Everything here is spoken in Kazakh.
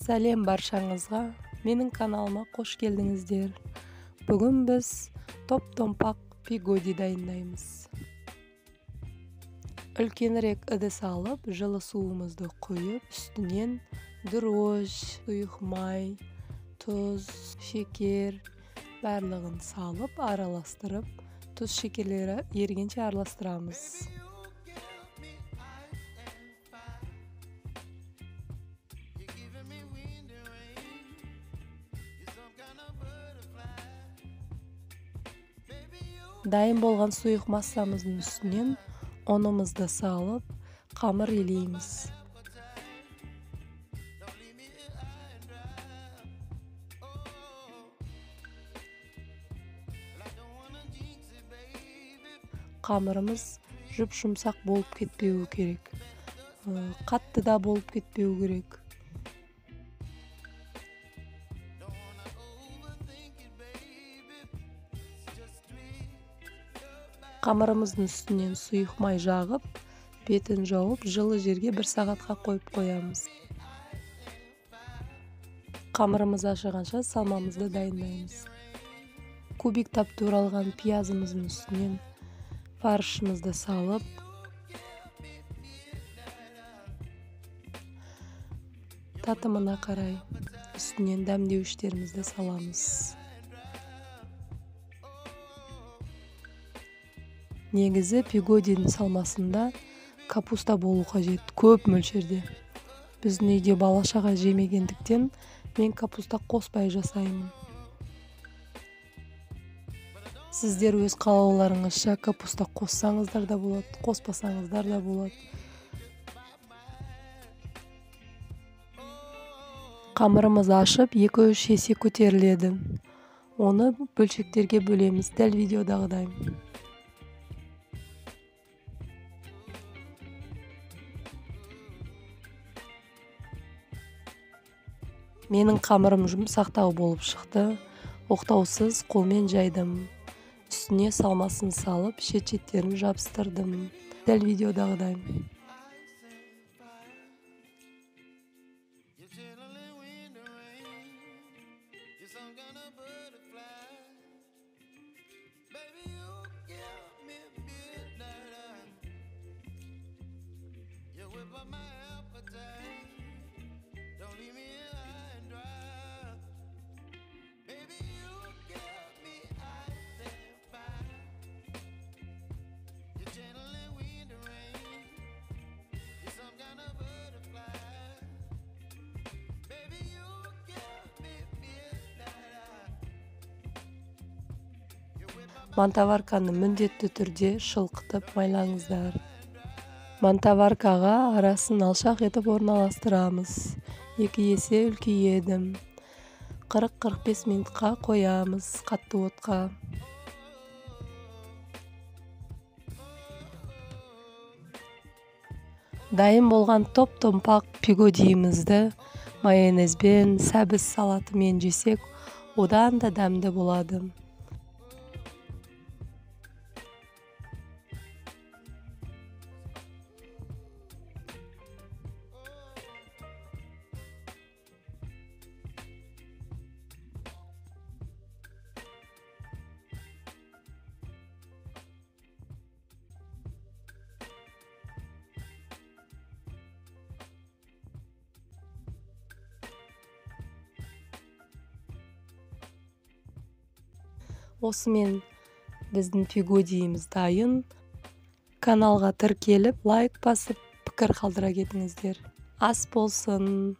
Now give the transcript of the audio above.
Сәлем баршаңызға, менің каналыма қош келдіңіздер. Бүгін біз топ-томпақ пигоди дайындаймыз. Үлкенірек ыдыс алып, жылы суымызды құйып, үстінен дрожж, сұйық май, тұз, шекер барлығын салып, араластырып, тұз шекерлері ергенше араластырамыз. Дайын болған сұйық массамыздың үстінен ұнымызды салып, қамыр илейміз. Қамырымыз жұп-жұмсақ болып кетпеуі керек. Қатты да болып кетпеуі керек. Қамырымыздың үстінен сұйық май жағып, бетін жауып, жылы жерге 1 сағатқа қойып қоямыз. Қамырымыз ашығанша салмамызды дайындаймыз. Кубиктап туралған пиязымыздың үстінен фаршымызды салып, татымына қарай үстінен дәмдеуіштерімізді саламыз. Негізі пигодидің салмасында капуста болу қажет, көп мөлшерде. Біздің үйде бала-шаға жемегендіктен мен капуста қоспай жасаймын. Сіздер өз қалауларыңызша капуста қоссаңыздар да болады, қоспасаңыздар да болады. Қамырымыз ашып, 2-3 есе көтеріледі. Оны бөлшектерге бөлеміз, дәл видеодағыдай. Менің қамырым жұмсақтау болып шықты. Оқтаусыз қолмен жайдым. Үстіне салмасын салып, шет-шеттерін жабыстырдым. Дәл видеодағыдай. Мантоварканы міндетті түрде шылқытып майлаңыздар. Мантоваркаға арасын алшақ етіп орналастырамыз. 2 есе үлкейеді. 40-45 минутқа қоямыз қатты отқа. Дайын болған топ-томпақ пигодиімізді майонезбен, сәбіз салатымен жесек, одан да дәмді болады. Осымен біздің пигодиіміз дайын. Каналға тіркеліп, лайк басып, пікір қалдыра кетіңіздер. Ас болсын!